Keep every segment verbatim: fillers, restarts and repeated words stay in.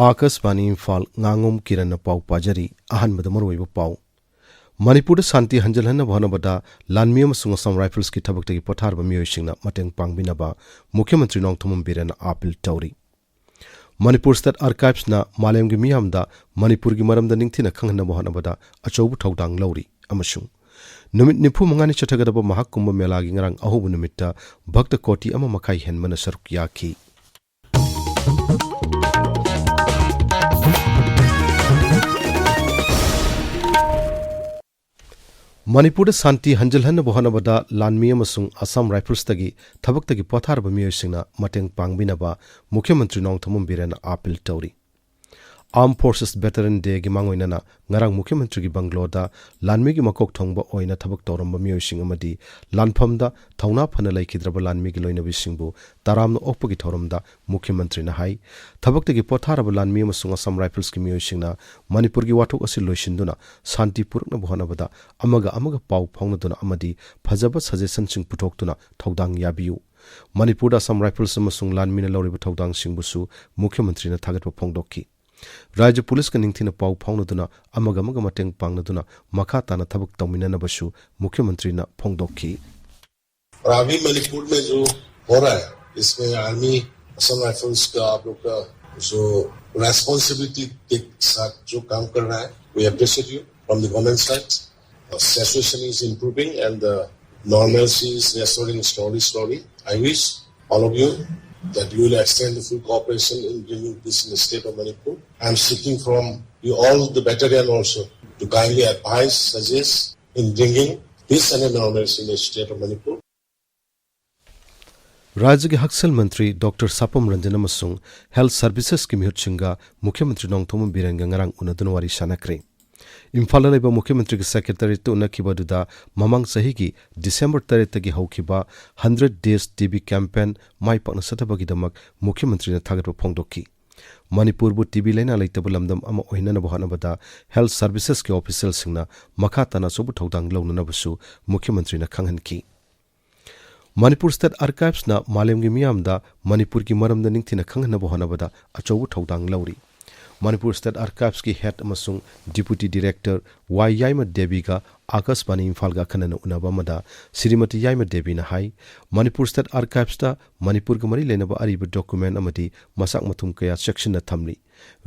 ꯑꯥꯀꯥꯁꯕꯥꯅꯤ ꯏꯝꯐꯥꯜ, ꯉꯥꯉꯣꯝ ꯀꯤꯔꯟꯅ ꯄꯥꯎ ꯄꯥꯖꯔꯤ꯫ ꯑꯍꯥꯟꯕꯗ ꯃꯔꯨꯑꯣꯏꯕ ꯄꯥꯎ꯫ ꯃꯅꯤꯄꯨꯔꯗ ꯁꯥꯟꯇꯤ ꯍꯟꯖꯤꯜꯍꯟꯅꯕ ꯍꯣꯠꯅꯕꯗ ꯂꯥꯟꯃꯤ ꯑꯃꯁꯨꯡ ꯑꯁꯥꯝ ꯔꯥꯏꯐꯜꯁꯀꯤ ꯊꯕꯛꯇꯒꯤ ꯄꯣꯊꯥꯔꯕ ꯃꯤꯑꯣꯏꯁꯤꯡꯅ ꯃꯇꯦꯡ ꯄꯥꯡꯕꯤꯅꯕ ꯃꯨꯈ꯭ꯌꯃꯟꯇ꯭ꯔꯤ ꯅꯣꯡꯊꯣꯝꯕꯝ ꯕꯤꯔꯦꯟꯅ ꯑꯥꯄꯤꯜ ꯇꯧꯔꯤ꯫ ꯃꯅꯤꯄꯨꯔ ꯁ꯭ꯇꯦꯠ ꯑꯥꯔꯀꯥꯏꯚꯁꯅ ꯃꯥꯂꯦꯝꯒꯤ ꯃꯤꯌꯥꯝꯗ ꯃꯅꯤꯄꯨꯔꯒꯤ ꯃꯔꯝꯗ ꯅꯤꯡꯊꯤꯅ ꯈꯪꯍꯟꯅꯕ ꯍꯣꯠꯅꯕꯗ ꯑꯆꯧꯕ ꯊꯧꯗꯥꯡ ꯂꯧꯔꯤ ꯑꯃꯁꯨꯡ ꯅꯨꯃꯤꯠ ꯅꯤꯐꯨ ꯃꯉꯥꯅꯤ ꯆꯠꯊꯒꯗꯕ ꯃꯍꯥꯀꯨꯝꯚ ꯃꯦꯂꯥꯒꯤ ꯉꯔꯥꯡ ꯑꯍꯧꯕ ꯅꯨꯃꯤꯠꯇ ꯚꯛꯇ ꯀꯣꯇꯤ ꯑꯃ ꯃꯈꯥꯏ ꯍꯦꯟꯕꯅ ꯁꯔꯨꯛ ꯌꯥꯈꯤ꯫ ꯃꯅꯤꯄꯨꯔꯗ ꯁꯥꯟꯇꯤ ꯍꯟꯖꯤꯜꯍꯟꯅꯕ ꯍꯣꯠꯅꯕꯗ ꯂꯥꯟꯃꯤ ꯑꯃꯁꯨꯡ ꯑꯁꯥꯝ ꯔꯥꯏꯐꯜꯁꯇꯒꯤ ꯊꯕꯛꯇꯒꯤ ꯄꯣꯊꯥꯔꯕ ꯃꯤꯑꯣꯏꯁꯤꯡꯅ ꯃꯇꯦꯡ ꯄꯥꯡꯕꯤꯅꯕ ꯃꯨꯈ꯭ꯌꯃꯟꯇ꯭ꯔꯤ ꯅꯣꯡꯊꯣꯝꯕꯝ ꯕꯤꯔꯦꯟꯅ ꯑꯥꯄꯤꯜ ꯇꯧꯔꯤ꯫ ꯑꯥꯔꯝ ꯐꯣꯔꯁꯦꯁ ꯚꯦꯇꯔꯟ ꯗꯦꯒꯤ ꯃꯥꯡꯑꯣꯏꯅꯅ ꯉꯔꯥꯡ ꯃꯨꯈ꯭ꯌꯃꯟꯇ꯭ꯔꯤꯒꯤ ꯕꯪꯒ꯭ꯂꯣꯗ ꯂꯥꯟꯃꯤꯒꯤ ꯃꯀꯣꯛ ꯊꯣꯡꯕ ꯑꯣꯏꯅ ꯊꯕꯛ ꯇꯧꯔꯝꯕ ꯃꯤꯑꯣꯏꯁꯤꯡ ꯑꯃꯗꯤ ꯂꯥꯟꯐꯝꯗ ꯊꯧꯅꯥ ꯐꯅ ꯂꯩꯈꯤꯗ꯭ꯔꯕ ꯂꯥꯟꯃꯤꯒꯤ ꯂꯣꯏꯅꯕꯤꯁꯤꯡꯕꯨ ꯇꯔꯥꯝꯅ ꯑꯣꯛꯄꯒꯤ ꯊꯧꯔꯝꯗ ꯃꯨꯈ꯭ꯌꯃꯟꯇ꯭ꯔꯤꯅ ꯍꯥꯏ, ꯊꯕꯛꯇꯒꯤ ꯄꯣꯊꯥꯔꯕ ꯂꯥꯟꯃꯤ ꯑꯃꯁꯨꯡ ꯑꯁꯥꯝ ꯔꯥꯏꯐꯜꯁꯀꯤ ꯃꯤꯑꯣꯏꯁꯤꯡꯅ ꯃꯅꯤꯄꯨꯔꯒꯤ ꯋꯥꯊꯣꯛ ꯑꯁꯤ ꯂꯣꯏꯁꯤꯟꯗꯨꯅ ꯁꯥꯟꯇꯤ ꯄꯨꯔꯛꯅꯕ ꯍꯣꯠꯅꯕꯗ ꯑꯃꯒ ꯑꯃꯒ ꯄꯥꯎ ꯐꯥꯎꯅꯗꯨꯅ ꯑꯃꯗꯤ ꯐꯖꯕ ꯁꯖꯦꯁꯟꯁꯤꯡ ꯄꯨꯊꯣꯛꯇꯨꯅ ꯊꯧꯗꯥꯡ ꯌꯥꯕꯤꯌꯨ꯫ ꯃꯅꯤꯄꯨꯔꯗ ꯑꯁꯥꯝ ꯔꯥꯏꯐꯜꯁ ꯑꯃꯁꯨꯡ ꯂꯥꯟꯃꯤꯅ ꯂꯧꯔꯤꯕ ꯊꯧꯗꯥꯡꯁꯤꯡꯕꯨꯁꯨ ꯃꯨꯈ꯭ꯌꯃꯟꯇ꯭ꯔꯤꯅ ꯊꯥꯒꯠꯄ ꯐꯣꯡꯗꯣꯛꯈꯤ꯫ ꯔꯥꯖ꯭ꯌ ꯄꯨꯂꯤꯁꯀ ꯅꯤꯡꯊꯤꯅ ꯄꯥꯎ ꯐꯥꯎꯅꯗꯨꯅ ꯑꯃꯒ ꯑꯃꯒ ꯃꯇꯦꯡ ꯄꯥꯡꯅꯗꯨꯅ ꯃꯈꯥ ꯇꯥꯅ ꯊꯕꯛ ꯇꯧꯃꯤꯟꯅꯅꯕꯁꯨ ꯃꯨꯈ꯭ꯌꯃꯟꯇ꯭ꯔꯤꯅ ꯐꯣꯡꯗꯣꯛꯈꯤ꯫ और अभी मणिपुर में जो हो रहा है, इसमें आर्मी, असम राइफल्स का, आप लोग का जो रेस्पॉन्सिबिलिटी के साथ जो काम कर रहा है, we appreciate you from the government side. The situation is improving and the normalcy is restoring slowly, slowly. I wish all of you that you will extend the full cooperation in bringing peace in the state of Manipur. I am seeking from you all, the battalion also, to kindly advise, suggest in bringing peace and normalcy in the state of Manipur. ꯔꯥꯖ꯭ꯌꯒꯤ ꯍꯛꯁꯦꯜ ꯃꯟꯇ꯭ꯔꯤ doctor ꯁꯥꯄꯝ Ranjan ꯑꯃꯁꯨꯡ health ꯁꯔꯚꯤꯁꯦꯁꯀꯤ ꯃꯤꯍꯨꯠꯁꯤꯡꯒ ꯃꯨꯈ꯭ꯌꯃꯟꯇ꯭ꯔꯤ Nongthombam ꯕꯤꯔꯦꯟꯒ ꯉꯔꯥꯡ ꯎꯅꯗꯨꯅ ꯋꯥꯔꯤ ꯁꯥꯟꯅꯈ꯭ꯔꯦ꯫ ꯏꯝꯐꯥꯜꯗ ꯂꯩꯕ ꯃꯨꯈ꯭ꯌꯃꯟꯇ꯭ꯔꯤꯒꯤ ꯁꯦꯀ꯭ꯔꯦꯇꯔꯤꯌꯦꯠꯇ ꯎꯅꯈꯤꯕ ꯑꯗꯨꯗ ꯃꯃꯥꯡ ꯆꯍꯤꯒꯤ ꯗꯤꯁꯦꯝꯕꯔ ꯇꯔꯦꯠꯇꯒꯤ ꯍꯧꯈꯤꯕ hundred days T B campaign ꯃꯥꯏ ꯄꯥꯛꯅ ꯆꯠꯊꯕꯒꯤꯗꯃꯛ ꯃꯨꯈ꯭ꯌꯃꯟꯇ꯭ꯔꯤꯅ ꯊꯥꯒꯠꯄ ꯐꯣꯡꯗꯣꯛꯈꯤ꯫ ꯃꯅꯤꯄꯨꯔꯕꯨ ꯇꯤ ꯕꯤ ꯂꯥꯏꯅꯥ ꯂꯩꯇꯕ ꯂꯝꯗꯝ ꯑꯃ ꯑꯣꯏꯍꯟꯅꯕ ꯍꯣꯠꯅꯕꯗ ꯍꯦꯜꯊ ꯁꯔꯚꯤꯁꯦꯁꯀꯤ ꯑꯣꯐꯤꯁꯤꯌꯦꯜꯁꯤꯡꯅ ꯃꯈꯥ ꯇꯥꯅ ꯑꯆꯧꯕ ꯊꯧꯗꯥꯡ ꯂꯧꯅꯅꯕꯁꯨ ꯃꯨꯈ꯭ꯌꯃꯟꯇ꯭ꯔꯤꯅ ꯈꯪꯍꯟꯈꯤ꯫ ꯃꯅꯤꯄꯨꯔ ꯁ꯭ꯇꯦꯠ ꯑꯥꯔꯀꯥꯏꯚꯁꯅ ꯃꯥꯂꯦꯝꯒꯤ ꯃꯤꯌꯥꯝꯗ ꯃꯅꯤꯄꯨꯔꯒꯤ ꯃꯔꯝꯗ ꯅꯤꯡꯊꯤꯅ ꯈꯪꯍꯟꯅꯕ ꯍꯣꯠꯅꯕꯗ ꯑꯆꯧꯕ ꯊꯧꯗꯥꯡ ꯂꯧꯔꯤ꯫ ꯃꯅꯤꯄꯨꯔ ꯁ꯭ꯇꯦꯠ ꯑꯥꯔꯀꯥꯏꯚꯁꯀꯤ ꯍꯦꯗ ꯑꯃꯁꯨꯡ ꯗꯤꯄꯨꯇꯤ ꯗꯤꯔꯦꯛꯇꯔ ꯋꯥꯏ ꯌꯥꯏꯃ ꯗꯦꯕꯤꯒ ꯑꯥꯀꯥꯁꯕꯥꯅꯤ ꯏꯝꯐꯥꯜꯒ ꯑꯈꯟꯅꯅ ꯎꯅꯕ ꯑꯃꯗ ꯁ꯭ꯔꯤꯃꯇꯤ ꯌꯥꯏꯃ ꯗꯦꯕꯤꯅ ꯍꯥꯏ, ꯃꯅꯤꯄꯨꯔ ꯁ꯭ꯇꯦꯠ ꯑꯥꯔꯀꯥꯏꯚꯁꯇ ꯃꯅꯤꯄꯨꯔꯒ ꯃꯔꯤ ꯂꯩꯅꯕ ꯑꯔꯤꯕ ꯗꯣꯀꯨꯃꯦꯟ ꯑꯃꯗꯤ ꯃꯁꯥꯛ ꯃꯊꯨꯝ ꯀꯌꯥ ꯆꯦꯛꯁꯤꯟꯅ ꯊꯝꯂꯤ꯫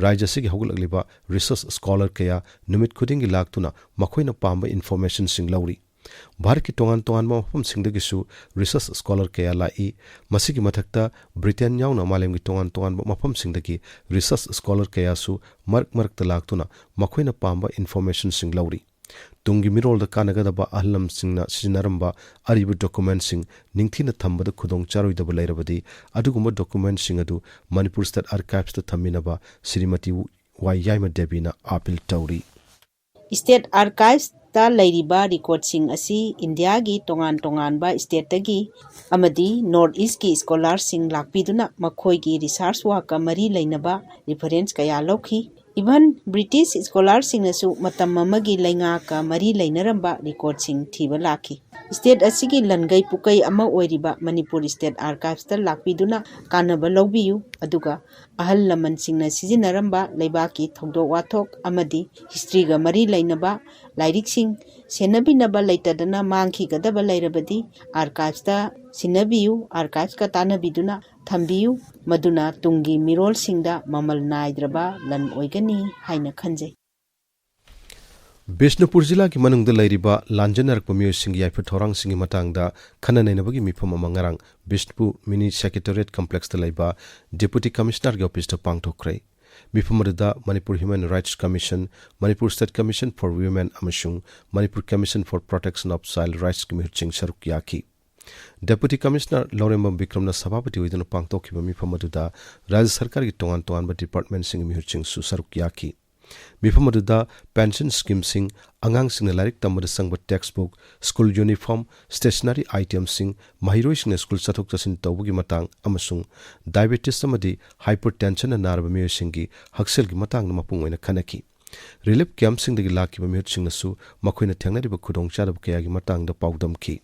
ꯔꯥꯖ꯭ꯌ ꯑꯁꯤꯒꯤ ꯍꯧꯒꯠꯂꯛꯂꯤꯕ ꯔꯤꯁꯔꯆ ꯁ꯭ꯀꯣꯂꯔ ꯀꯌꯥ ꯅꯨꯃꯤꯠ ꯈꯨꯗꯤꯡꯒꯤ ꯂꯥꯛꯇꯨꯅ ꯃꯈꯣꯏꯅ ꯄꯥꯝꯕ ꯏꯟꯐꯣꯔꯃꯦꯁꯟꯁꯤꯡ ꯂꯧꯔꯤ꯫ ꯚꯥꯔꯠꯀꯤ ꯇꯣꯉꯥꯟ ꯇꯣꯉꯥꯟꯕ ꯃꯐꯝꯁꯤꯡꯗꯒꯤꯁꯨ ꯔꯤꯁꯔꯆ ꯁ꯭ꯀꯣꯂꯔ ꯀꯌꯥ ꯂꯥꯛꯏ꯫ ꯃꯁꯤꯒꯤ ꯃꯊꯛꯇ ꯕ꯭ꯔꯤꯇꯦꯟ ꯌꯥꯎꯅ ꯃꯥꯂꯦꯝꯒꯤ ꯇꯣꯉꯥꯟ ꯇꯣꯉꯥꯟꯕ ꯃꯐꯝꯁꯤꯡꯗꯒꯤ ꯔꯤꯁꯔꯆ ꯁ꯭ꯀꯣꯂꯔ ꯀꯌꯥꯁꯨ ꯃꯔꯛ ꯃꯔꯛꯇ ꯂꯥꯛꯇꯨꯅ ꯃꯈꯣꯏꯅ ꯄꯥꯝꯕ ꯏꯟꯐꯣꯔꯃꯦꯁꯟꯁꯤꯡ ꯂꯧꯔꯤ꯫ ꯇꯨꯡꯒꯤ ꯃꯤꯔꯣꯜꯗ ꯀꯥꯟꯅꯒꯗꯕ ꯑꯍꯜ ꯂꯃꯟꯁꯤꯡꯅ ꯁꯤꯖꯤꯟꯅꯔꯝꯕ ꯑꯔꯤꯕ ꯗꯣꯀꯨꯃꯦꯟꯁꯤꯡ ꯅꯤꯡꯊꯤꯅ ꯊꯝꯕꯗ ꯈꯨꯗꯣꯡ ꯆꯥꯔꯣꯏꯗꯕ ꯂꯩꯔꯕꯗꯤ ꯑꯗꯨꯒꯨꯝꯕ ꯗꯣꯀꯨꯃꯦꯟꯁꯤꯡ ꯑꯗꯨ ꯃꯅꯤꯄꯨꯔ ꯁ꯭ꯇꯦꯠ ꯑꯥꯔꯀꯥꯏꯚꯁꯇ ꯊꯝꯃꯤꯟꯅꯕ ꯁ꯭ꯔꯤꯃꯇꯤ ꯋꯥꯏ ꯌꯥꯏꯃ ꯗꯦꯕꯤꯅ ꯑꯥꯄꯤꯜ ꯇꯧꯔꯤ꯫ ꯁ꯭ꯇꯦꯠ ꯑꯥꯔꯀꯥꯏꯚꯁꯇ ꯂꯩꯔꯤꯕ ꯔꯦꯀꯣꯔꯗꯁꯤꯡ ꯑꯁꯤ ꯏꯟꯗꯤꯌꯥꯒꯤ ꯇꯣꯉꯥꯟ ꯇꯣꯉꯥꯟꯕ ꯁ꯭ꯇꯦꯠꯇꯒꯤ ꯑꯃꯗꯤ ꯅꯣꯔꯠ ꯏꯁ꯭ꯠꯀꯤ ꯁ꯭ꯀꯣꯂꯥꯔꯁꯤꯡ ꯂꯥꯛꯄꯤꯗꯨꯅ ꯃꯈꯣꯏꯒꯤ ꯔꯤꯁꯔꯆ ꯋꯥꯔꯛꯀ ꯃꯔꯤ ꯂꯩꯅꯕ ꯔꯤꯐꯔꯦꯟꯁ ꯀꯌꯥ ꯂꯧꯈꯤ꯫ ꯏꯚꯟ ꯕ꯭ꯔꯤꯇꯤꯁ ꯁ꯭ꯀꯣꯂꯥꯔꯁꯤꯡꯅꯁꯨ ꯃꯇꯝ ꯑꯃꯒꯤ ꯂꯩꯉꯥꯛꯀ ꯃꯔꯤ ꯂꯩꯅꯔꯝꯕ ꯔꯦꯀꯣꯔꯗꯁꯤꯡ ꯊꯤꯕ ꯂꯥꯛꯈꯤ꯫ ꯁ꯭ꯇꯦꯠ ꯑꯁꯤꯒꯤ ꯂꯟꯒꯩ ꯄꯨꯀꯩ ꯑꯃ ꯑꯣꯏꯔꯤꯕ ꯃꯅꯤꯄꯨꯔ ꯁ꯭ꯇꯦꯠ ꯑꯥꯔꯀꯥꯏꯚꯁꯇ ꯂꯥꯛꯄꯤꯗꯨꯅ ꯀꯥꯟꯅꯕ ꯂꯧꯕꯤꯌꯨ, ꯑꯗꯨꯒ ꯑꯍꯜ ꯂꯃꯟꯁꯤꯡꯅ ꯁꯤꯖꯤꯟꯅꯔꯝꯕ ꯂꯩꯕꯥꯛꯀꯤ ꯊꯧꯗꯣꯛ ꯋꯥꯊꯣꯛ ꯑꯃꯗꯤ ꯍꯤꯁꯇ꯭ꯔꯤꯒ ꯃꯔꯤ ꯂꯩꯅꯕ ꯂꯥꯏꯔꯤꯛꯁꯤꯡ ꯁꯦꯟꯅꯕꯤꯅꯕ ꯂꯩꯇꯗꯅ ꯃꯥꯡꯈꯤꯒꯗꯕ ꯂꯩꯔꯕꯗꯤ ꯑꯥꯔꯀꯥꯏꯚꯁꯇ ꯁꯤꯟꯅꯕꯤꯌꯨ, ꯑꯥꯔꯀꯥꯏꯚꯁꯀ ꯇꯥꯟꯅꯕꯤꯗꯨꯅ ꯊꯝꯕꯤꯌꯨ, ꯃꯗꯨꯅ ꯇꯨꯡꯒꯤ ꯃꯤꯔꯣꯜꯁꯤꯡꯗ ꯃꯃꯜ ꯅꯥꯏꯗ꯭ꯔꯕ ꯂꯟ ꯑꯣꯏꯒꯅꯤ ꯍꯥꯏꯅ ꯈꯟꯖꯩ꯫ ꯕꯤꯁꯅꯨꯄꯨꯔ ꯖꯤꯂꯥꯒꯤ ꯃꯅꯨꯡꯗ ꯂꯩꯔꯤꯕ ꯂꯥꯟꯖꯦꯟꯅꯔꯛꯄ ꯃꯤꯑꯣꯏꯁꯤꯡꯒꯤ ꯌꯥꯏꯐ ꯊꯧꯔꯥꯡꯁꯤꯡꯒꯤ ꯃꯇꯥꯡꯗ ꯈꯟꯅ ꯅꯩꯅꯕꯒꯤ ꯃꯤꯐꯝ ꯑꯃ ꯉꯔꯥꯡ ꯕꯤꯁꯅꯨꯄꯨꯔ ꯃꯤꯅꯤ ꯁꯦꯀ꯭ꯔꯦꯇꯔꯤꯌꯦꯠ ꯀꯝꯄ꯭ꯂꯦꯛꯁꯇ ꯂꯩꯕ ꯗꯦꯄꯨꯇꯤ ꯀꯃꯤꯁꯅꯔꯒꯤ ꯑꯣꯐꯤꯁꯇ ꯄꯥꯡꯊꯣꯛꯈ꯭ꯔꯦ꯫ ꯃꯤꯐꯝ ꯑꯗꯨꯗ Manipur human rights commission, Manipur state commission for women ꯑꯃꯁꯨꯡ Manipur commission for protection of child ꯔꯥꯏꯠꯁꯀꯤ ꯃꯤꯍꯨꯠꯁꯤꯡ ꯁꯔꯨꯛ ꯌꯥꯈꯤ꯫ ꯗꯦꯄꯨꯇꯤ ꯀꯃꯤꯁꯅꯔ ꯂꯧꯔꯦꯝꯕꯝ ꯕꯤꯀ꯭ꯔꯝꯅ ꯁꯚꯥꯄꯇꯤ ꯑꯣꯏꯗꯨꯅ ꯄꯥꯡꯊꯣꯛꯈꯤꯕ ꯃꯤꯐꯝ ꯑꯗꯨꯗ ꯔꯥꯖ꯭ꯌ ꯁꯔꯀꯥꯔꯒꯤ ꯇꯣꯉꯥꯟ ꯇꯣꯉꯥꯟꯕ ꯗꯤꯄꯥꯔꯠꯃꯦꯟꯠꯁꯤꯡꯒꯤ ꯃꯤꯍꯨꯠꯁꯤꯡꯁꯨ ꯁꯔꯨꯛ ꯌꯥꯈꯤ꯫ ꯃꯤꯐꯝ ꯑꯗꯨꯗ ꯄꯦꯟꯁꯟ ꯁ꯭ꯀꯤꯝꯁꯤꯡ, ꯑꯉꯥꯡꯁꯤꯡꯅ ꯂꯥꯏꯔꯤꯛ ꯇꯝꯕꯗ ꯆꯪꯕ ꯇꯦꯛꯁꯕꯨꯛ, ꯁ꯭ꯀꯨꯜ ꯌꯨꯅꯤꯐꯣꯔꯝ, ꯁ꯭ꯇꯦꯁꯅꯔꯤ ꯑꯥꯏꯇꯦꯝꯁꯤꯡ, ꯃꯍꯩꯔꯣꯏꯁꯤꯡꯅ ꯁ꯭ꯀꯨꯜ ꯆꯠꯊꯣꯛ ꯆꯠꯁꯤꯟ ꯇꯧꯕꯒꯤ ꯃꯇꯥꯡ ꯑꯃꯁꯨꯡ ꯗꯥꯏꯕꯦꯇꯤꯁ ꯑꯃꯗꯤ ꯍꯥꯏꯄꯔꯇꯦꯟꯁꯟꯅ ꯅꯥꯔꯕ ꯃꯤꯑꯣꯏꯁꯤꯡꯒꯤ ꯍꯛꯁꯦꯜꯒꯤ ꯃꯇꯥꯡꯗ ꯃꯄꯨꯡ ꯑꯣꯏꯅ ꯈꯟꯅꯈꯤ꯫ ꯔꯤꯂꯤꯐ ꯀꯦꯝꯞꯁꯤꯡꯗꯒꯤ ꯂꯥꯛꯈꯤꯕ ꯃꯤꯍꯨꯠꯁꯤꯡꯅꯁꯨ ꯃꯈꯣꯏꯅ ꯊꯦꯡꯅꯔꯤꯕ ꯈꯨꯗꯣꯡꯆꯥꯗꯕ ꯀꯌꯥꯒꯤ ꯃꯇꯥꯡꯗ ꯄꯥꯎꯗꯝꯈꯤ꯫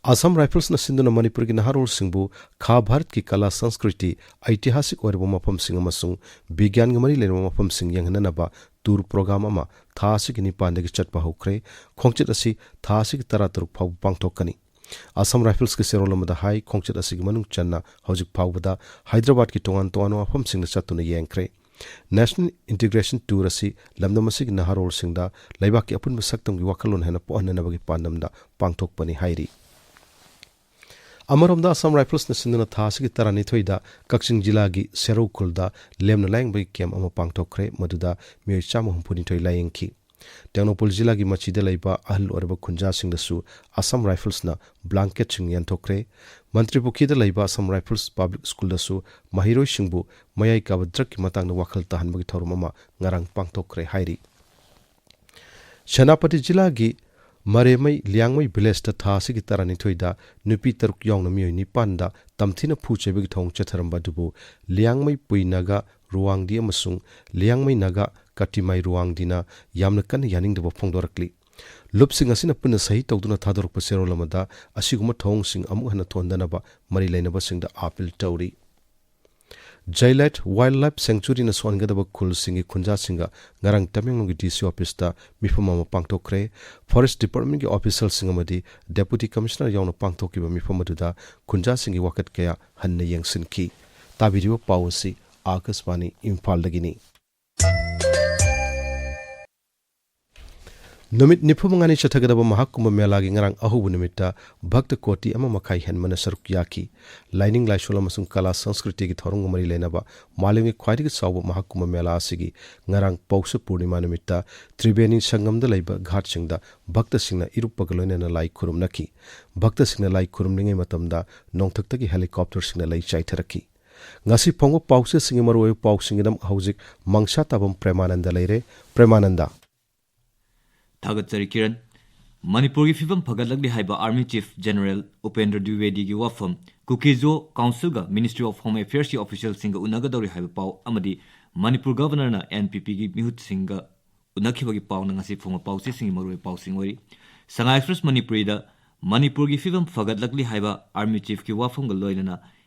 ꯑꯁꯥꯝ ꯔꯥꯏꯐꯜꯁꯅ ꯁꯤꯟꯗꯨꯅ ꯃꯅꯤꯄꯨꯔꯒꯤ ꯅꯍꯥꯔꯣꯜꯁꯤꯡꯕꯨ ꯈꯥ ꯚꯥꯔꯠꯀꯤ ꯀꯂꯥ ꯁꯪꯁꯀ꯭ꯔꯤꯇꯤ, ꯑꯩꯇꯤꯍꯥꯁꯤꯛ ꯑꯣꯏꯔꯕ ꯃꯐꯝꯁꯤꯡ ꯑꯃꯁꯨꯡ ꯕꯤꯒ꯭ꯌꯥꯟꯒ ꯃꯔꯤ ꯂꯩꯅꯕ ꯃꯐꯝꯁꯤꯡ ꯌꯦꯡꯍꯟꯅꯅꯕ ꯇꯨꯔ ꯄ꯭ꯔꯣꯒ꯭ꯔꯥꯝ ꯑꯃ ꯊꯥ ꯑꯁꯤꯒꯤ ꯅꯤꯄꯥꯟꯗꯒꯤ ꯆꯠꯄ ꯍꯧꯈ꯭ꯔꯦ꯫ ꯈꯣꯡꯆꯠ ꯑꯁꯤ ꯊꯥ ꯑꯁꯤꯒꯤ ꯇꯔꯥꯇꯔꯨꯛ ꯐꯥꯎꯕ ꯄꯥꯡꯊꯣꯛꯀꯅꯤ꯫ ꯑꯁꯥꯝ ꯔꯥꯏꯐꯜꯁꯀꯤ ꯆꯦꯔꯣꯜ ꯑꯃꯗ ꯍꯥꯏ, ꯈꯣꯡꯆꯠ ꯑꯁꯤꯒꯤ ꯃꯅꯨꯡ ꯆꯟꯅ ꯍꯧꯖꯤꯛ ꯐꯥꯎꯕꯗ ꯍꯥꯏꯗ꯭ꯔꯕꯥꯗꯀꯤ ꯇꯣꯉꯥꯟ ꯇꯣꯉꯥꯟꯕ ꯃꯐꯝꯁꯤꯡꯗ ꯆꯠꯇꯨꯅ ꯌꯦꯡꯈ꯭ꯔꯦ꯫ ꯅꯦꯁꯅꯦꯜ ꯏꯟꯇꯤꯒ꯭ꯔꯦꯁꯟ ꯇꯨꯔ ꯑꯁꯤ ꯂꯝꯗꯝ ꯑꯁꯤꯒꯤ ꯅꯍꯥꯔꯣꯜꯁꯤꯡꯗ ꯂꯩꯕꯥꯛꯀꯤ ꯑꯄꯨꯟꯕ ꯁꯛꯇꯝꯒꯤ ꯋꯥꯈꯜꯂꯣꯟ ꯍꯦꯟꯅ ꯄꯣꯛꯍꯟꯅꯅꯕꯒꯤ ꯄꯥꯟꯗꯝꯗ ꯄꯥꯡꯊꯣꯛꯄꯅꯤ ꯍꯥꯏꯔꯤ꯫ ꯑꯃꯔꯣꯝꯗ, ꯑꯁꯥꯝ ꯔꯥꯏꯐꯜꯁꯅ ꯁꯤꯟꯗꯨꯅ ꯊꯥ ꯑꯁꯤꯒꯤ ꯇꯔꯥꯅꯤꯊꯣꯏꯗ ꯀꯛꯆꯤꯡ ꯖꯤꯂꯥꯒꯤ ꯁꯦꯔꯧ ꯈꯨꯜꯗ ꯂꯦꯝꯅ ꯂꯥꯌꯦꯡꯕꯒꯤ ꯀꯦꯝꯞ ꯑꯃ ꯄꯥꯡꯊꯣꯛꯈ꯭ꯔꯦ, ꯃꯗꯨꯗ ꯃꯤꯑꯣꯏ ꯆꯥꯝꯃ ꯍꯨꯝꯐꯨꯅꯤꯊꯣꯏ ꯂꯥꯌꯦꯡꯈꯤ꯫ ꯇꯦꯡꯅꯧꯄꯜ ꯖꯤꯂꯥꯒꯤ ꯃꯆꯤꯗ ꯂꯩꯕ ꯑꯍꯜ ꯑꯣꯏꯔꯕ ꯈꯨꯟꯖꯥꯁꯤꯡꯗꯁꯨ ꯑꯁꯥꯝ ꯔꯥꯏꯐꯜꯁꯅ ꯕ꯭ꯂꯥꯡꯀꯦꯠꯁꯤꯡ ꯌꯦꯟꯊꯣꯛꯈ꯭ꯔꯦ꯫ ꯃꯟꯇ꯭ꯔꯤ ꯄꯨꯈ꯭ꯔꯤꯗ ꯂꯩꯕ ꯑꯁꯥꯝ ꯔꯥꯏꯐꯜꯁ ꯄꯕ꯭ꯂꯤꯛ ꯁ꯭ꯀꯨꯜꯗꯁꯨ ꯃꯍꯩꯔꯣꯏꯁꯤꯡꯕꯨ ꯃꯌꯥꯏ ꯀꯥꯕ ꯗ꯭ꯔꯒꯀꯤ ꯃꯇꯥꯡꯗ ꯋꯥꯈꯜ ꯇꯥꯍꯟꯕꯒꯤ ꯊꯧꯔꯝ ꯑꯃ ꯉꯔꯥꯡ ꯄꯥꯡꯊꯣꯛꯈ꯭ꯔꯦ ꯍꯥꯏꯔꯤ꯫ ꯁꯦꯅꯥꯄꯇꯤ ꯖꯤꯂꯥꯒꯤ ꯃꯔꯦꯃꯩ ꯂꯤꯌꯥꯡꯃꯩ ꯚꯤꯂꯦꯖꯇ ꯊꯥ ꯑꯁꯤꯒꯤ ꯇꯔꯥꯅꯤꯊꯣꯏꯗ ꯅꯨꯄꯤ ꯇꯔꯨꯛ ꯌꯥꯎꯅ ꯃꯤꯑꯣꯏ ꯅꯤꯄꯥꯟꯗ ꯇꯝꯊꯤꯅ ꯐꯨ ꯆꯩꯕꯒꯤ ꯊꯧꯑꯣꯡ ꯆꯠꯊꯔꯝꯕ ꯑꯗꯨꯕꯨ ꯂꯤꯌꯥꯡꯃꯩ ꯄꯨꯏ ꯅꯥꯒꯥ ꯔꯨꯋꯥꯡꯗꯤ ꯑꯃꯁꯨꯡ ꯂꯤꯌꯥꯡꯃꯩ ꯅꯥꯒꯥ ꯀꯥꯇꯤꯃꯥꯏ ꯔꯨꯋꯥꯡꯗꯤꯅ ꯌꯥꯝꯅ ꯀꯟꯅ ꯌꯥꯅꯤꯡꯗꯕ ꯐꯣꯡꯗꯣꯔꯛꯂꯤ꯫ ꯂꯨꯞꯁꯤꯡ ꯑꯁꯤꯅ ꯄꯨꯟꯅ ꯁꯍꯤ ꯇꯧꯗꯨꯅ ꯊꯥꯗꯣꯔꯛꯄ ꯆꯦꯔꯣꯜ ꯑꯃꯗ ꯑꯁꯤꯒꯨꯝꯕ ꯊꯧꯑꯣꯡꯁꯤꯡ ꯑꯃꯨꯛ ꯍꯟꯅ ꯊꯣꯛꯍꯟꯗꯅꯕ ꯃꯔꯤ ꯂꯩꯅꯕꯁꯤꯡꯗ ꯑꯥꯄꯤꯜ ꯇꯧꯔꯤ꯫ ꯖꯥꯏꯂꯥꯏꯠ ꯋꯥꯏꯜꯗ ꯂꯥꯏꯐ ꯁꯦꯡꯆꯨꯔꯤꯅ ꯁꯣꯛꯍꯟꯒꯗꯕ ꯈꯨꯜꯁꯤꯡꯒꯤ ꯈꯨꯟꯖꯥꯁꯤꯡꯒ ꯉꯔꯥꯡ ꯇꯃꯦꯡꯂꯣꯡꯒꯤ ꯗꯤ ꯁꯤ ꯑꯣꯐꯤꯁꯇ ꯃꯤꯐꯝ ꯑꯃ ꯄꯥꯡꯊꯣꯛꯈ꯭ꯔꯦ꯫ ꯐꯣꯔꯦꯁ ꯗꯤꯄꯥꯔꯠꯃꯦꯟꯒꯤ ꯑꯣꯐꯤꯁꯤꯌꯦꯜꯁꯤꯡ ꯑꯃꯗꯤ ꯗꯦꯄꯨꯇꯤ ꯀꯃꯤꯁꯅꯔ ꯌꯥꯎꯅ ꯄꯥꯡꯊꯣꯛꯈꯤꯕ ꯃꯤꯐꯝ ꯑꯗꯨꯗ ꯈꯨꯟꯖꯥꯁꯤꯡꯒꯤ ꯋꯥꯀꯠ ꯀꯌꯥ ꯍꯟꯅ ꯌꯦꯡꯁꯤꯟꯈꯤ꯫ ꯇꯥꯕꯤꯔꯤꯕ ꯄꯥꯎ ꯑꯁꯤ ꯑꯥꯀꯥꯁꯕꯥꯅꯤ ꯏꯝꯐꯥꯜꯗꯒꯤꯅꯤ꯫ ꯅꯨꯃꯤꯠ ꯅꯤꯐꯨ ꯃꯉꯥꯅꯤ ꯆꯠꯊꯒꯗꯕ ꯃꯍꯥꯀꯨꯝꯚ ꯃꯦꯂꯥꯒꯤ ꯉꯔꯥꯡ ꯑꯍꯧꯕ ꯅꯨꯃꯤꯠꯇ ꯚꯛꯇ ꯀꯣꯇꯤ ꯑꯃ ꯃꯈꯥꯏ ꯍꯦꯟꯕꯅ ꯁꯔꯨꯛ ꯌꯥꯈꯤ꯫ ꯂꯥꯏꯅꯤꯡ ꯂꯥꯏꯁꯣꯜ ꯑꯃꯁꯨꯡ ꯀꯂꯥ ꯁꯪꯁꯀ꯭ꯔꯤꯇꯤꯒꯤ ꯊꯧꯔꯝꯒ ꯃꯔꯤ ꯂꯩꯅꯕ ꯃꯥꯂꯦꯝꯒꯤ ꯈ꯭ꯋꯥꯏꯗꯒꯤ ꯆꯥꯎꯕ ꯃꯍꯥꯀꯨꯝꯚ ꯃꯦꯂꯥ ꯑꯁꯤꯒꯤ ꯉꯔꯥꯡ ꯄꯧꯁ ꯄꯨꯔꯅꯤꯃꯥ ꯅꯨꯃꯤꯠꯇ ꯇ꯭ꯔꯤꯕꯦꯅꯤ ꯁꯪꯒꯝꯗ ꯂꯩꯕ ꯘꯥꯠꯁꯤꯡꯗ ꯚꯛꯇꯁꯤꯡꯅ ꯏꯔꯨꯞꯄꯒ ꯂꯣꯏꯅꯅ ꯂꯥꯏ ꯈꯨꯔꯨꯝꯅꯈꯤ꯫ ꯚꯛꯇꯁꯤꯡꯅ ꯂꯥꯏ ꯈꯨꯔꯨꯝꯂꯤꯉꯩ ꯃꯇꯝꯗ ꯅꯣꯡꯊꯛꯇꯒꯤ ꯍꯦꯂꯤꯀꯣꯞꯇꯔꯁꯤꯡꯅ ꯂꯩ ꯆꯥꯏꯊꯔꯛꯈꯤ꯫ ꯉꯁꯤ ꯐꯣꯡꯕ ꯄꯥꯎꯆꯦꯁꯤꯡꯒꯤ ꯃꯔꯨꯑꯣꯏꯕ ꯄꯥꯎꯁꯤꯡꯒꯤꯗꯃꯛ ꯍꯧꯖꯤꯛ ꯃꯪꯁꯥ ꯇꯥꯕꯝ ꯄ꯭ꯔꯦꯃꯥꯅꯟꯗ ꯂꯩꯔꯦ꯫ ꯄ꯭ꯔꯦꯃꯥꯅꯟꯗ꯫ ꯊꯥꯒꯠꯆꯔꯤ ꯀꯤꯔꯟ꯫ ꯃꯅꯤꯄꯨꯔꯒꯤ ꯐꯤꯕꯝ ꯐꯒꯠꯂꯛꯂꯤ ꯍꯥꯏꯕ Army Chief General ꯎꯄꯦꯟꯗ꯭ꯔ ꯗ꯭ꯋꯤꯋꯦꯗꯤꯒꯤ ꯋꯥꯐꯝ ꯀꯨꯀꯤꯖꯣ ꯀꯥꯎꯟꯁꯤꯜꯒ Ministry of Home Affairsꯀꯤ ꯑꯣꯐꯤꯁꯤꯌꯦꯜꯁꯤꯡꯒ ꯎꯅꯒꯗꯧꯔꯤ ꯍꯥꯏꯕ ꯄꯥꯎ ꯑꯃꯗꯤ ꯃꯅꯤꯄꯨꯔ ꯒꯕꯔꯅꯔꯅ NPPꯒꯤ ꯃꯤꯍꯨꯠꯁꯤꯡꯒ ꯎꯅꯈꯤꯕꯒꯤ ꯄꯥꯎꯅ ꯉꯁꯤ ꯐꯣꯡꯕ ꯄꯥꯎꯆꯦꯁꯤꯡꯒꯤ ꯃꯔꯨꯑꯣꯏꯕ ꯄꯥꯎꯁꯤꯡ ꯑꯣꯏꯔꯤ꯫ ꯁꯉꯥꯏ ꯑꯦꯛꯁꯄ꯭ꯔꯦꯁ ꯃꯅꯤꯄꯨꯔꯤꯗ ꯃꯅꯤꯄꯨꯔꯒꯤ ꯐꯤꯕꯝ ꯐꯒꯠꯂꯛꯂꯤ ꯍꯥꯏꯕ Army Chiefꯀꯤ ꯋꯥꯐꯝꯒ ꯂꯣꯏꯅꯅ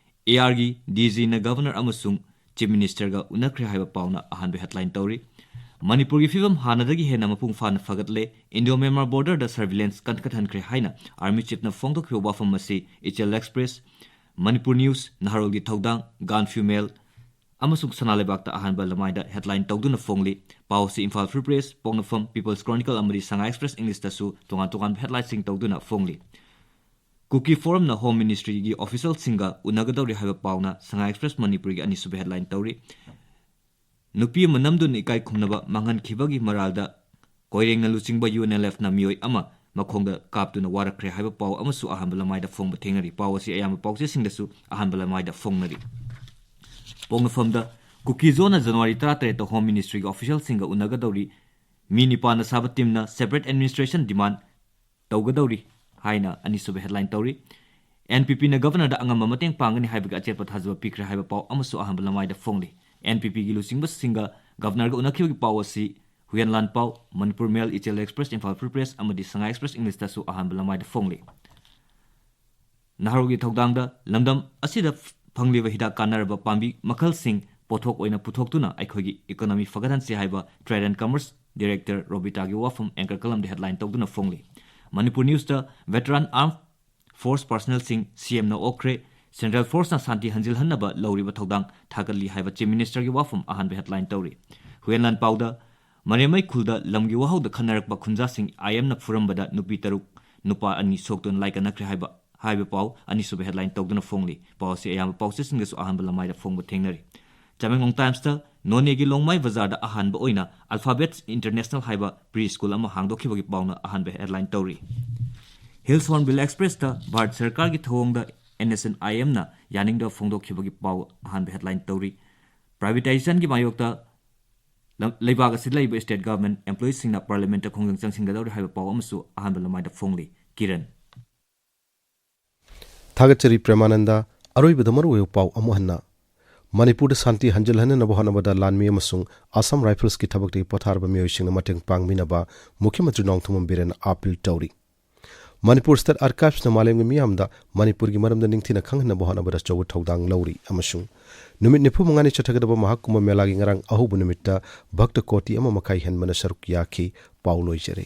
ARꯒꯤ DGꯅ Governor ꯑꯃꯁꯨꯡ Chief Ministerꯒ ꯎꯅꯈ꯭ꯔꯦ ꯍꯥꯏꯕ ꯄꯥꯎꯅ ꯑꯍꯥꯟꯕ headline ꯇꯧꯔꯤ꯫ ꯃꯅꯤꯄꯨꯔꯒꯤ ꯐꯤꯕꯝ ꯍꯥꯟꯅꯗꯒꯤ ꯍꯦꯟꯅ ꯃꯄꯨꯡ ꯐꯥꯅ ꯐꯒꯠꯂꯦ, Indo-Myanmar borderꯗ surveillance ꯀꯟꯈꯠꯍꯟꯈ꯭ꯔꯦ ꯍꯥꯏꯅ Army Chiefꯅ ꯐꯣꯡꯗꯣꯛꯈꯤꯕ ꯋꯥꯐꯝ ꯑꯁꯤ Ichil Express, Manipur News, ꯅꯍꯥꯔꯣꯜꯒꯤ ꯊꯧꯗꯥꯡ, ꯒꯥꯟꯐ꯭ꯌꯨ ꯃꯦꯜ ꯑꯃꯁꯨꯡ ꯁꯅꯥ ꯂꯩꯕꯥꯛꯇ ꯑꯍꯥꯟꯕ ꯂꯃꯥꯏꯗ headline ꯇꯧꯗꯨꯅ ꯐꯣꯡꯂꯤ꯫ ꯄꯥꯎ ꯑꯁꯤ Imphal Free Press, ꯄꯣꯛꯅꯐꯝ, People's Chronicle ꯑꯃꯗꯤ Sangha Express Englishꯇꯁꯨ ꯇꯣꯉꯥꯟ ꯇꯣꯉꯥꯟꯕ headlineꯁꯤꯡ ꯇꯧꯗꯨꯅ ꯐꯣꯡꯂꯤ꯫ ꯀꯨꯀꯤ Forumꯅ Home Ministryꯒꯤ officialꯁꯤꯡꯒ ꯎꯅꯒꯗꯧꯔꯤ ꯍꯥꯏꯕ ꯄꯥꯎꯅ Sangha Express Manipurꯒꯤ ꯑꯅꯤꯁꯨꯕ headline ꯇꯧꯔꯤ꯫ ꯅꯨꯄꯤ ꯑꯃ ꯅꯝꯗꯨꯅ ꯏꯀꯥꯏ ꯈꯨꯝꯅꯕ ꯃꯥꯡꯍꯟꯈꯤꯕꯒꯤ ꯃꯔꯥꯜꯗ ꯀꯣꯏꯔꯦꯡꯅ ꯂꯨꯆꯤꯡꯕ UNLFꯅ ꯃꯤꯑꯣꯏ ꯑꯃ ꯃꯈꯣꯡꯗ ꯀꯥꯞꯇꯨꯅ ꯋꯥꯔꯛꯈ꯭ꯔꯦ ꯍꯥꯏꯕ ꯄꯥꯎ ꯑꯃꯁꯨ ꯑꯍꯥꯟꯕ ꯂꯃꯥꯏꯗ ꯐꯣꯡꯕ ꯊꯦꯡꯅꯔꯤ꯫ ꯄꯥꯎ ꯑꯁꯤ ꯑꯌꯥꯝꯕ ꯄꯥꯎꯆꯦꯁꯤꯡꯗꯁꯨ ꯑꯍꯥꯟꯕ ꯂꯃꯥꯏꯗ ꯐꯣꯡꯅꯔꯤ꯫ ꯄꯣꯛꯅꯐꯝꯗ ꯀꯨꯀꯤꯖꯣꯅ January ꯇꯔꯥꯇꯔꯦꯠꯇ Home Ministryꯒꯤ officialꯁꯤꯡꯒ ꯎꯅꯒꯗꯧꯔꯤ꯫ ꯃꯤ ꯅꯤꯄꯥꯟꯅ ꯁꯥꯕ teamꯅ separate administration demand ꯇꯧꯒꯗꯧꯔꯤ ꯍꯥꯏꯅ ꯑꯅꯤꯁꯨꯕ headline ꯇꯧꯔꯤ꯫ NPPꯅ Governorꯗ ꯑꯉꯝꯕ ꯃꯇꯦꯡ ꯄꯥꯡꯒꯅꯤ ꯍꯥꯏꯕꯒꯤ ꯑꯆꯦꯠꯄ ꯊꯥꯖꯕ ꯄꯤꯈ꯭ꯔꯦ ꯍꯥꯏꯕ ꯄꯥꯎ ꯑꯃꯁꯨ ꯑꯍꯥꯟꯕ ꯂꯃꯥꯏꯗ ꯐꯣꯡꯂꯤ꯫ NPPꯒꯤ ꯂꯨꯆꯤꯡꯕꯁꯤꯡꯒ Governorꯒ ꯎꯅꯈꯤꯕꯒꯤ ꯄꯥꯎ ꯑꯁꯤ ꯍꯨꯌꯦꯟ ꯂꯥꯟꯄꯥꯎ, Manipur Mail, Ichil Express, Imphal Free Press ꯑꯃꯗꯤ Sangha Express Englishꯇꯁꯨ ꯑꯍꯥꯟꯕ ꯂꯃꯥꯏꯗ ꯐꯣꯡꯂꯤ꯫ ꯅꯍꯥꯔꯣꯜꯒꯤ ꯊꯧꯗꯥꯡꯗ ꯂꯝꯗꯝ ꯑꯁꯤꯗ ꯐꯪꯂꯤꯕ ꯍꯤꯗꯥꯛ ꯀꯥꯟꯅꯔꯕ ꯄꯥꯝꯕꯤ ꯃꯈꯜꯁꯤꯡ ꯄꯣꯠꯊꯣꯛ ꯑꯣꯏꯅ ꯄꯨꯊꯣꯛꯇꯨꯅ ꯑꯩꯈꯣꯏꯒꯤ economy ꯐꯒꯠꯍꯟꯁꯤ ꯍꯥꯏꯕ Trade and Commerce Director ꯔꯣꯕꯤꯇꯥꯒꯤ ꯋꯥꯐꯝ anchor columnꯗ headline ꯇꯧꯗꯨꯅ ꯐꯣꯡꯂꯤ꯫ Manipur Newsꯇ veteran armed force personnelꯁꯤꯡ CMꯅ ꯑꯣꯛꯈ꯭ꯔꯦ, Central Forceꯅ ꯁꯥꯟꯇꯤ ꯍꯟꯖꯤꯜꯍꯟꯅꯕ ꯂꯧꯔꯤꯕ ꯊꯧꯗꯥꯡ ꯊꯥꯒꯠꯂꯤ ꯍꯥꯏꯕ Chief Ministerꯒꯤ ꯋꯥꯐꯝ ꯑꯍꯥꯟꯕ headline ꯇꯧꯔꯤ꯫ ꯍꯨꯌꯦꯟ ꯂꯥꯟꯄꯥꯎꯗ ꯃꯔꯦꯝꯃꯩ ꯈꯨꯜꯗ ꯂꯝꯒꯤ ꯋꯥꯍꯧꯗ ꯈꯠꯅꯔꯛꯄ ꯈꯨꯟꯖꯥꯁꯤꯡ IMꯅ ꯐꯨꯔꯝꯕꯗ ꯅꯨꯄꯤ ꯇꯔꯨꯛ, ꯅꯨꯄꯥ ꯑꯅꯤ ꯁꯣꯛꯇꯨꯅ ꯂꯥꯏꯀꯠꯅꯈ꯭ꯔꯦ ꯍꯥꯏꯕ, ꯍꯥꯏꯕ ꯄꯥꯎ ꯑꯅꯤꯁꯨꯕ headline ꯇꯧꯗꯨꯅ ꯐꯣꯡꯂꯤ꯫ ꯄꯥꯎ ꯑꯁꯤ ꯑꯌꯥꯝꯕ ꯄꯥꯎꯆꯦꯁꯤꯡꯗꯁꯨ ꯑꯍꯥꯟꯕ ꯂꯃꯥꯏꯗ ꯐꯣꯡꯕ ꯊꯦꯡꯅꯔꯤ꯫ ꯆꯥꯃꯦꯡꯂꯣꯡ Timesꯇ ꯅꯣꯅꯦꯒꯤ ꯂꯣꯡꯃꯥꯏ ꯕꯖꯥꯔꯗ ꯑꯍꯥꯟꯕ ꯑꯣꯏꯅ Alphabets International ꯍꯥꯏꯕ pre school ꯑꯃ ꯍꯥꯡꯗꯣꯛꯈꯤꯕꯒꯤ ꯄꯥꯎꯅ ꯑꯍꯥꯟꯕ headline ꯇꯧꯔꯤ꯫ Hills Hornbill Expressꯇ ꯚꯥꯔꯠ ꯁꯔꯀꯥꯔꯒꯤ ꯊꯧꯑꯣꯡꯗ NSCN IMꯅ ꯌꯥꯅꯤꯡꯗꯕ ꯐꯣꯡꯗꯣꯛꯈꯤꯕꯒꯤ ꯄꯥꯎ ꯑꯍꯥꯟꯕ headline ꯇꯧꯔꯤ꯫ Privatizationꯒꯤ ꯃꯥꯌꯣꯛꯇ ꯂꯝ-, ꯂꯩꯕꯥꯛ ꯑꯁꯤꯗ ꯂꯩꯕ state government employeesꯁꯤꯡꯅ Parliamentꯇ ꯈꯣꯡꯖꯪ ꯆꯪꯁꯤꯟꯒꯗꯧꯔꯤ ꯍꯥꯏꯕ ꯄꯥꯎ ꯑꯃꯁꯨ ꯑꯍꯥꯟꯕ ꯂꯃꯥꯏꯗ ꯐꯣꯡꯂꯤ꯫ ꯀꯤꯔꯟ꯫ ꯊꯥꯒꯠꯆꯔꯤ ꯄ꯭ꯔꯦꯃꯥꯅꯟꯗ꯫ ꯑꯔꯣꯏꯕꯗ ꯃꯔꯨꯑꯣꯏꯕ ꯄꯥꯎ ꯑꯃꯨꯛ ꯍꯟꯅ꯫ ꯃꯅꯤꯄꯨꯔꯗ ꯁꯥꯟꯇꯤ ꯍꯟꯖꯤꯜꯍꯟꯅꯅꯕ ꯍꯣꯠꯅꯕꯗ ꯂꯥꯟꯃꯤ ꯑꯃꯁꯨꯡ Assam Riflesꯀꯤ ꯊꯕꯛꯇꯒꯤ ꯄꯣꯊꯥꯔꯕ ꯃꯤꯑꯣꯏꯁꯤꯡꯅ ꯃꯇꯦꯡ ꯄꯥꯡꯕꯤꯅꯕ ꯃꯨꯈ꯭ꯌ ꯃꯟꯇ꯭ꯔꯤ ꯅꯣꯡꯊꯣꯝꯕꯝ ꯕꯤꯔꯦꯟꯅ appeal ꯇꯧꯔꯤ꯫ ꯃꯅꯤꯄꯨꯔ ꯁ꯭ꯇꯦꯠ ꯑꯥꯔꯀꯥꯏꯚꯁꯅ ꯃꯥꯂꯦꯝꯒꯤ ꯃꯤꯌꯥꯝꯗ ꯃꯅꯤꯄꯨꯔꯒꯤ ꯃꯔꯝꯗ ꯅꯤꯡꯊꯤꯅ ꯈꯪꯍꯟꯅꯕ ꯍꯣꯠꯅꯕꯗ ꯑꯆꯧꯕ ꯊꯧꯗꯥꯡ ꯂꯧꯔꯤ ꯑꯃꯁꯨꯡ ꯅꯨꯃꯤꯠ ꯅꯤꯐꯨ ꯃꯉꯥꯅꯤ ꯆꯠꯊꯒꯗꯕ ꯃꯍꯥꯀꯨꯝꯚ ꯃꯦꯂꯥꯒꯤ ꯉꯔꯥꯡ ꯑꯍꯧꯕ ꯅꯨꯃꯤꯠꯇ ꯚꯛꯇ ꯀꯣꯇꯤ ꯑꯃ ꯃꯈꯥꯏ ꯍꯦꯟꯕꯅ ꯁꯔꯨꯛ ꯌꯥꯈꯤ꯫ ꯄꯥꯎ ꯂꯣꯏꯖꯔꯦ꯫